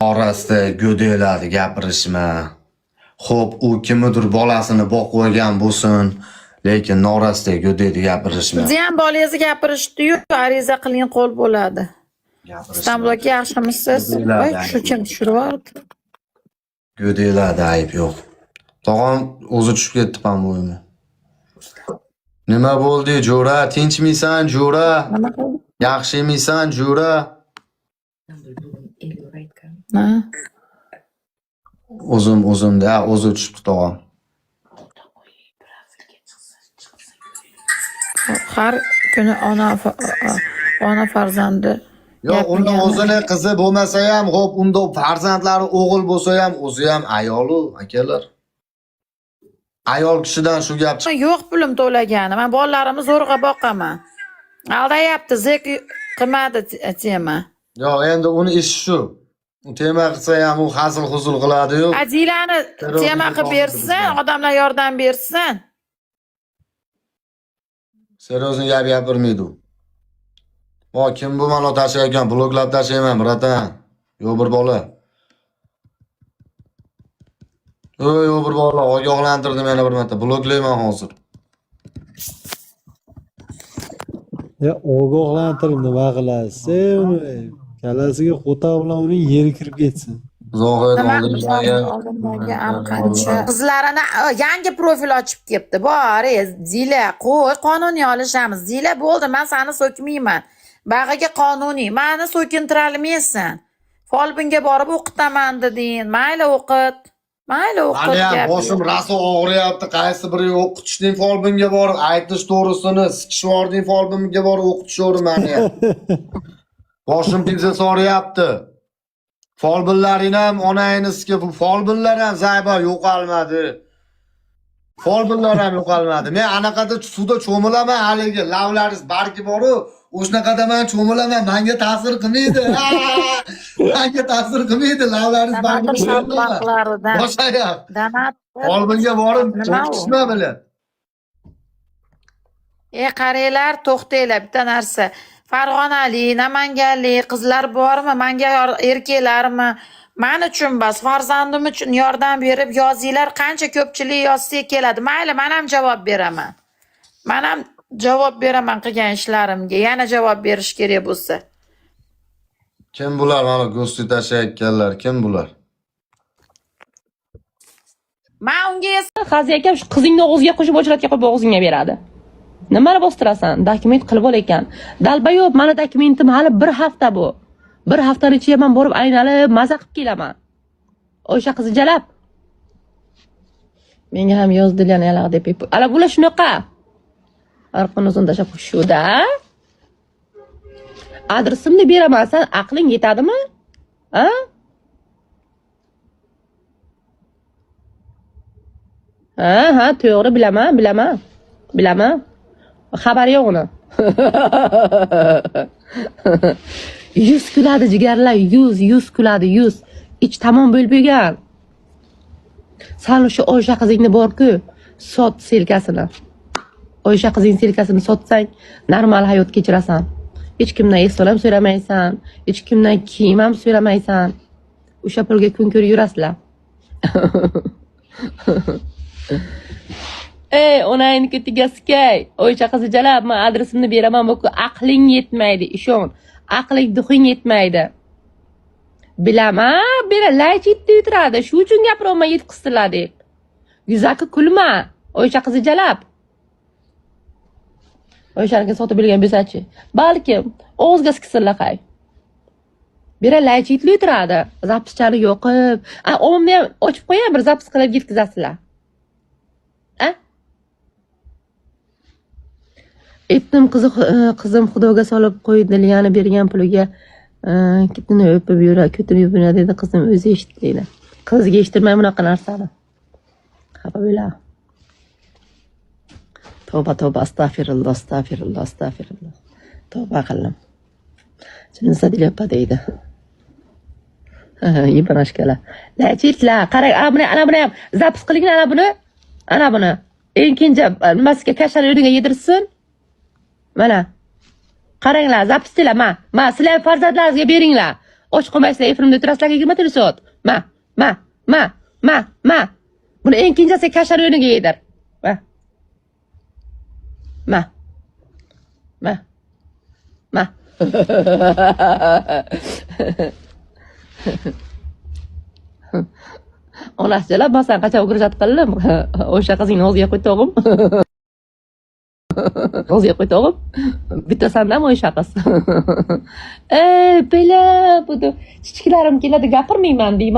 Orasida go'daklarni gapirishma. Xo'p, u kimnidir bolasini boqib olgan bo'lsin, lekin norasida go'dakni gapirishma. Bizni ham bolangizni gapirishdi-yu, ariza qiling qo'l bo'ladi. Gapirishma. Istanbul aka yaxshimisiz? Go'daklarda Voy, ayb shu kim tushirib yubordi? Go'daklarda ayb yo'q. Tog'am o'zi tushib ketdi, по-моему. Nima bo'ldi, jo'ra? Tinchmisan, jo'ra? Nima qildi? Yaxshimisan, jo'ra? Ha? O'zim o'zimda, ha, o'zi tushibdi tog'am. Har kuni ona farzandi Yo'q, uni gapirgani. o'zini qizi bo'lmasa ham, xo'p, unda farzandlari o'g'il bo'lsa ham, o'zi ham ayolu, akalar. Ayol kishidan shu gap chiqdi. Yo'q pulim to'lagani. Men bolalarimni zo'rg'a boqaman. Aldayapti, zek qilmadi tema. Yo'q, endi uni ishi shu. U tema qilsa ham u hazil huzul qiladi-yu. Adilani Terrorni tema qilib bersin, odamlar yordam bersin. Серьезно gap gapirmaydi u. Vo, kim bu mana tashlayotgan? Bloklab tashlayman, bratan. Yo'q bir bola. Oy, yo'q bir bola, ogohlantirdim yana bir marta. Bloklayman hozir. Ya ogohlantirib nima qilasiz uni? Kallasiga qo'ta bilan uning yeri kirib ketsin. Zohid Nima oldinga oldindagi am qancha qizlarini yangi profil ochib kelibdi. Bor, Zila, qo'y, qonuniy olishamiz. Zila bo'ldi, men seni so'kmayman. Bag'iga qonuniy, meni so'kintirolmaysan. Folbinga borib o'qitaman deding. Mayli o'qit. Mayli o'qit. Mani ham gap boshim yo'q. rosa og'riyapti. Qaysi biriga o'qitishning folbinga borib aytish to'g'risini, sikishvording folbinga borib o'qitishaveri mani ham. Boshim pizza so'rayapti. Folbinlaring ham onangizga bu folbinlar ham zayba yo'qolmadi. Folbinlar ham yo'qolmadi. Men anaqada suvda cho'milaman haligi lavlaringiz bargi bor-u, o'shanaqada men cho'milaman, menga ta'sir qilmaydi. Menga ta'sir qilmaydi lavlaringiz bargi Donator cho'milaman. shabbaqlaridan. Boshayap. Donator. Folbinga borib Nima u? o'qitishma bilan. Qaranglar, to'xtanglar bitta narsa. Farg'onalik, Namanganlik qizlar bormi? Menga erkaklarmi? Men uchun bas, farzandim uchun yordam berib yozinglar, qancha ko'pchilik yozsa keladi. Mayli, men ham javob beraman. Men ham javob beraman qilgan ishlarimga. Yana javob berish kerak bo'lsa. Kim bular mana go'sht tashlayotganlar? Kim bular? Men unga Hazi akam shu qizingni og'ziga qo'shib ochratga qo'yib og'zingga beradi. Nimani bostirasan? Dokument qilib ol ekan. Dalbayob, mani dokumentim hali bir hafta bu. Bir haftani ichida men borib aynalib, maza qilib kelaman. O'sha qizi jalab. Menga ham yozdilar yalaq deb. Ala bular shunaqa. Arqon uzun tashlab shuda. Adresimni beraman, san aqling yetadimi? Ha? Ha, ha, to'g'ri bilaman, bilaman. Bilaman. Xabari yo'q uni. Yuz kuladi jigarlar, yuz kuladi, yuz. Ich tamom bo'lib bo'lgan. San o'sha Oysha qizingni bor-ku, sot selkasini. Oysha qizing selkasini sotsang, normal hayot kechirasan. Hech kimdan ehson ham so'ramaysan, hech kimdan kiyim ham so'ramaysan. O'sha pulga kun ko'rib yurasizlar. Ey, onangni ketiga sikay. Oysha qizi jalab, men adresimni beraman, bu aqling yetmaydi, ishon. Aqling duxing yetmaydi. Bilaman, bera laych yetdi yutiradi. Shu uchun gapiryapman, yetqizdilar deb. Yuzaki kulma, Oysha qizi jalab. Oyshaniki sotib bilgan bo'lsachi, balkim og'izga siksinlar qay. Bera laych yetdi yutiradi. Zapischani yoqib, omimni ham ochib qo'yay, bir zapis qilib yetkazasizlar. A? Etdim qizim xudoga solib qo'ydi, ya'ni bergan puliga kitini o'pib yura, ko'tini o'pib yura dedi, qizim o'zi eshitdi dedi. Qizga eshittirmay bunaqa narsani. Xafa bo'la. Tavba, tavba, astag'firulloh, astag'firulloh, astag'firulloh. Tavba qildim. Jinsa dilyappa deydi. Yebanashkalar. Lachitlar, qarang, ana buni, ana buni ham zapis qilinglar, ana buni. Ana buni. Eng kenja nimasiga kashani o'rniga yedirsin. Mana. Qaranglar, zapischilar, ma, ma, sizlar farzandlaringizga beringlar. Och qolmaysizlar, efirimda o'tirasizlar 24 soat. Ma, ma, ma, ma, ma. Buni eng kenjasi kashar o'rniga yedir. Ma. Ma. Ma. Ma. Onasi jalab, masalan, qachon угрожать qildim? O'sha qizingni o'ziga qo'y tog'im. O'ziga qo'y tog'im. Bitta sandami o'sha qiz? Ey, bela, bu chichiklarim keladi, gapirmayman deyman.